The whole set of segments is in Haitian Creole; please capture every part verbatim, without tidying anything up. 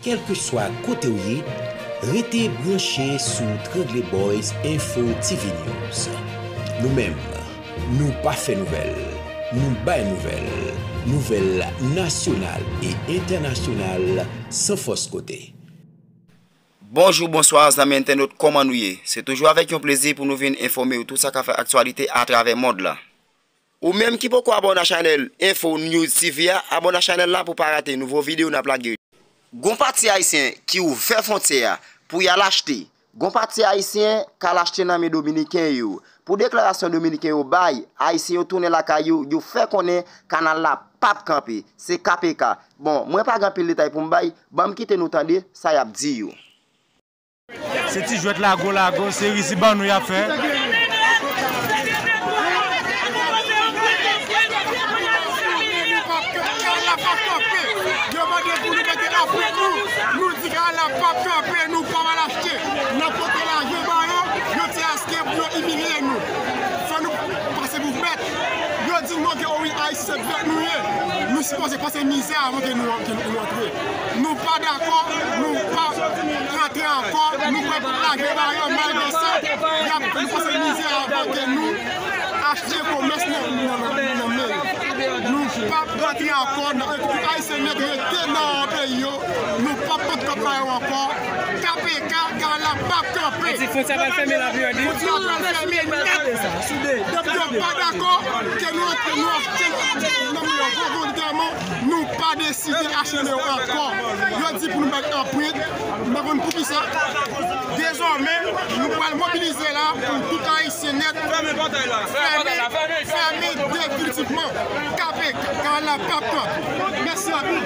Kèlkeswa kote w ye, rete branche sou Trangle Boyz Info T V News. Nou menm, nou pa fè nouvèl, nou bay nouvèl, nouvèl nasyonal e entènasyonal san fòs kote. Bonjou, bonswa, zanmi entènot, kòman nou ye? Se toujou avèk yon plezi pou nou vin enfòme w tout sa k ap fè aktyalite atravè mond lan. Ou menm ki poko abòne a chanèl Info News T V a, abòne a chanèl la pou w pa rate nouvo videyo n ap lage yo. Gon pati ayisyen ki ouvè fwontyè a pou y al achte. Gon pati ayisyen k al achte nan men dominiken yo. Pou deklarasyon dominiken yo bay, ayisyen yo tounen lakay yo, yo fè konnen kanal la p ap kanpe. Se K P K. Bon, mwen pa gen anpil detay pou m bay, ban m kite nou tande sa y ap di yo. Se ti jwèt lago lago, se riz ban nou y ap fè. Yo mande pou nou mete apre nou, nou di kay la p ap kanpe, nou p ap al achte. N ap pote lajan ba yo, yo te aske pou yo imilye nou. Fò nou pase pou mèt. Yo di nou ke wi, Ayisyen se bèt nou ye. Nou sipoze pase mizè avan ke nou, ke nou antre. Nou pa dakò, nou pa antre ankò, nou pral lage ba yo, malgre sa, y ap, nou pase mizè avan ke nou achte komès nan, nan, nan, nan men yo. Nou p ap antre ankò, nan, tout Ayisyen nèt rete nan peyi yo, nou p ap pot kòb ba yo ankò. K P K, kay la p ap kanpe. Yo di fwontyè pral fèmen la, pi yo di. Fwontyè pral fèmen nèt. Yo pa dakò ke nou antre, nou achte nan men yo volontèman, nou pa deside achte men yo ankò. Yo di pou nou bay anprent, m pa konn poukisa. Dezòmè, nou pral mobilize la pou tout Ayisyen nèt fèmen, fèmen definitivman. K P K, kay la p ap kanpe. Mèsi anpil.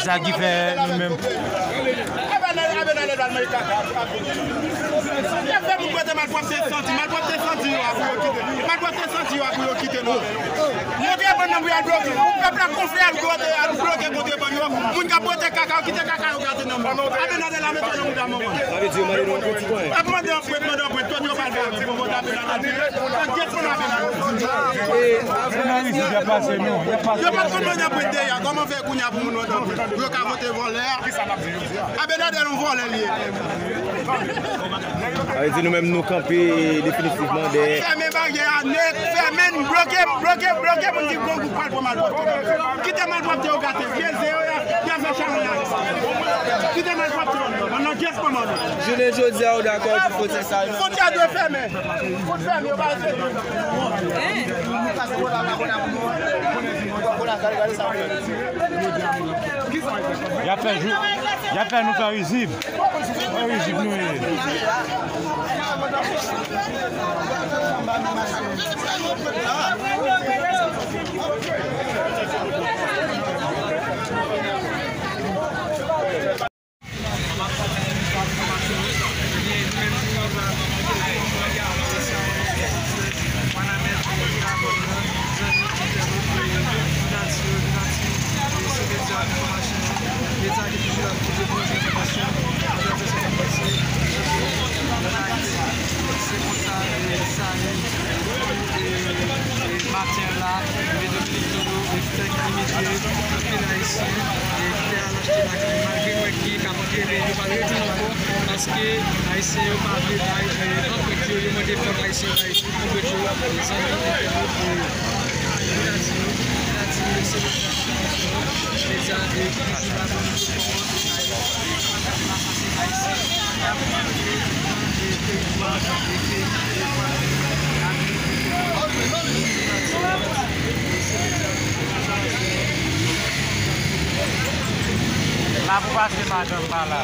Sa ki fè nou menm. Y ap fè moun pote malpwòpte santi, malpwòpte santi yo a pou yo kite. Malpwòpte santi yo a pou yo kite nou. Montre bann nan pou y al bloke. Pèp la konfle al bloke, al bloke kote bann yo. Moun k ap pote kaka yo, kite kaka yo gate nan mwen. Abenader la mete nan mouda manman. Sa vle di yo mande nou anprent, sitwayen? Ap mande anprent, mande anprent, tout yo pral gate pou vote Abenader. Nan gate pou Abenader. Yo pa t konn mande anprent deja, kòman fè kounye a pou moun mande anprent? Pou yo ka vote vòlè a. Abenader yon vòlè li ye. Sa vle di nou menm nou kanpe definitivman dèyè. Fèmen baryè a nèt, fèmen, bloke, bloke, bloke moun ki gon gwoup pral pran malpwòpte. Kite malpwòpte yo gate, vye ze yo y ap fè chawony a. Kite malpwòpte yo, nan dyès kòman nou. Jounen jodi a, ou dakò pou fwontyè sa yo? Fwontyè dwe fèmen. Fout fèmen, yo pa respekte. Y ap fè jou, y ap fè nou fè rizib. Fè rizib nou ye. Se konsa, e, sa, e, e, maten an la, e, Dominique Toto, e, fèk imilye anpil Ayisyen, e, ki te al achte lakay, malgre nou wè ki k ap antre, men yo pa retounen ankò, paske Ayisyen yo pa vle bay, e, anprent yo, yo mande fòk Ayisyen yo bay anprent yo, e, zanmi entènot, e, Donald Trump, Donald Trump, se medya, e, ki toujou la pou nou konprann. La pou pase madanm pa la.